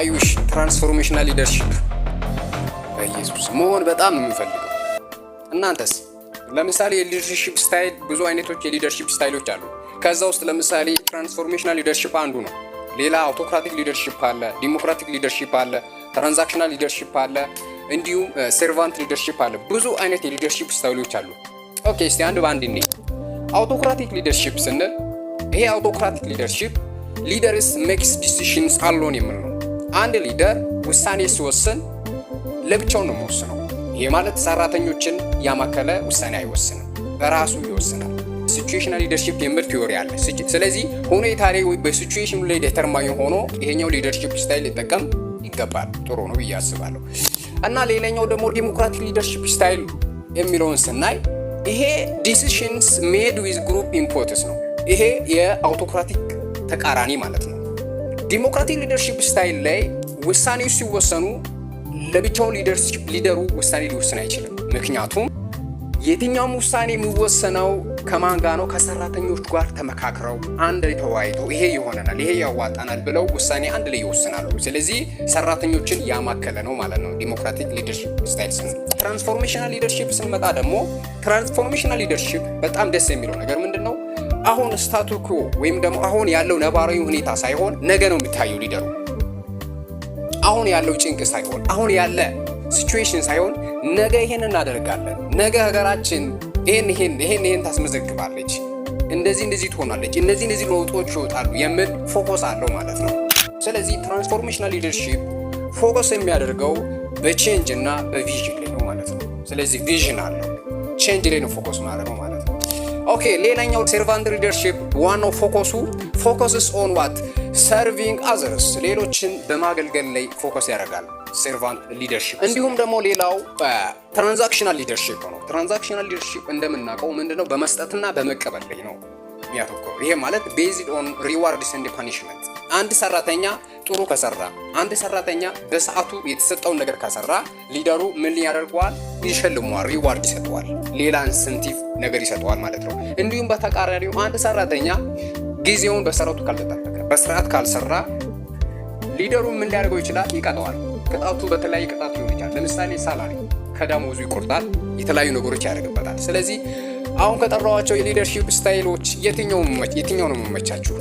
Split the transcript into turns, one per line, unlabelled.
I wish transformational leadership በኢየሱስ መሆን በጣም ነው የምፈልገው። እናንተስ? ለምሳሌ የ leadership style፣ ብዙ አይነቶች የ leadership style ኦች አሉ። ከዛ ውስጥ ለምሳሌ transformational leadership አንዱ ነው። ሌላ autocratic leadership አለ፣ democratic leadership አለ፣ transactional leadership አለ፣ እንዲሁም servant leadership አለ። ብዙ አይነት የ leadership style ኦች አሉ። Okay፣ እስቲ አንድ በአንድ እንይ። Autocratic leadership ስንል ይሄ autocratic leadership leaders makes decisions alone የሚል ነው። አንድ leader ውሳኔ ሲወስን ለብቻው ነው የሚወስነው። ይሄ ማለት ሰራተኞችን ያማከለ ውሳኔ አይወስንም፣ በራሱ ይወስናል። Situational leadership የሚል theory አለ። ስለዚህ ሁኔታ ላይ ወይ በ situation ኑ ላይ determine ሆኖ ይሄኛው leadership style ሊጠቀም ይገባል። ጥሩ ነው ብዬ አስባለሁ። እና ሌላኛው ደግሞ democratic leadership style የሚለውን ስናይ ይሄ decisions made with group inputs ነው። ይሄ የ autocratic ተቃራኒ ማለት ነው። Democratic leadership style ላይ ውሳኔዎች ሲወሰኑ ለብቻው leader ኡ ውሳኔ ሊወስን አይችልም። ምክንያቱም የትኛውም ውሳኔ የሚወሰነው ከማን ጋር ነው? ከሰራተኞች ጋር ተመካክረው፣ አንድ ላይ ተወያይተው፣ ይሄ ይሆነናል፣ ይሄ ያዋጣናል ብለው ውሳኔ አንድ ላይ ይወስናሉ። ስለዚህ ሰራተኞችን ያማከለ ነው ማለት ነው democratic leadership style ስንል። Transformational leadership ስንመጣ ደግሞ transformational leadership በጣም ደስ የሚለው ነገር ምንድን ነው? አሁን status quo ወይም ደግሞ አሁን ያለው ነባራዊ ሁኔታ ሳይሆን ነገ ነው የሚታየው leader ኡ። አሁን ያለው ጭንቅ ሳይሆን፣ አሁን ያለ situation ሳይሆን፣ ነገ ይሄን እናደርጋለን፣ ነገ ሀገራችን ይሄን ይሄን ይሄን ይሄን ታስመዘግባለች፣ እንደዚህ እንደዚህ ትሆናለች፣ እነዚህ እነዚህ ለውጦች ይወጣሉ የሚል focus አለው ማለት ነው። ስለዚህ transformational leadership focus የሚያደርገው በ change እና በ vision ላይ ነው ማለት ነው። ስለዚህ vision አለው፣ change ላይ ነው focus ማድረገው ማለት ነው። Okay፣ ሌላኛው servant leadership ዋናው focus ኡ focuses on what? Serving others፣ ሌሎችን በማገልገል ላይ focus ያደርጋል servant leadership። እንዲሁም ደግሞ ሌላው transactional leadership ነው። Transactional leadership እንደምናውቀው ምንድነው? በመስጠትና በመቀበል ላይ ነው የሚያተኩረው። ይሄ ማለት based on rewards and punishment። አንድ ሰራተኛ ጥሩ ከሰራ፣ አንድ ሰራተኛ በሰዓቱ የተሰጠውን ነገር ከሰራ leader ኡ ምን ያደርገዋል? ይሸልመዋል፣ reward ይሰጠዋል፣ ሌላ incentive ነገር ይሰጠዋል ማለት ነው። እንዲሁም በተቃራኒው አንድ ሰራተኛ ጊዜውን በሰዓቱ ካልተጠበቀ፣ በስርዓት ካልሰራ leader ኡ ምን ሊያደርገው ይችላል? ይቀጣዋል። ቅጣቱ በተለያየ ቅጣት ሊሆን ይችላል። ለምሳሌ salary ከደሞዙ ይቆርጣል፣ የተለያዩ ነገሮች ያደርግበታል። ስለዚህ አሁን ከጠራኋቸው የ leadership style ኦች የትኛው ነው የሚመቻችሁ?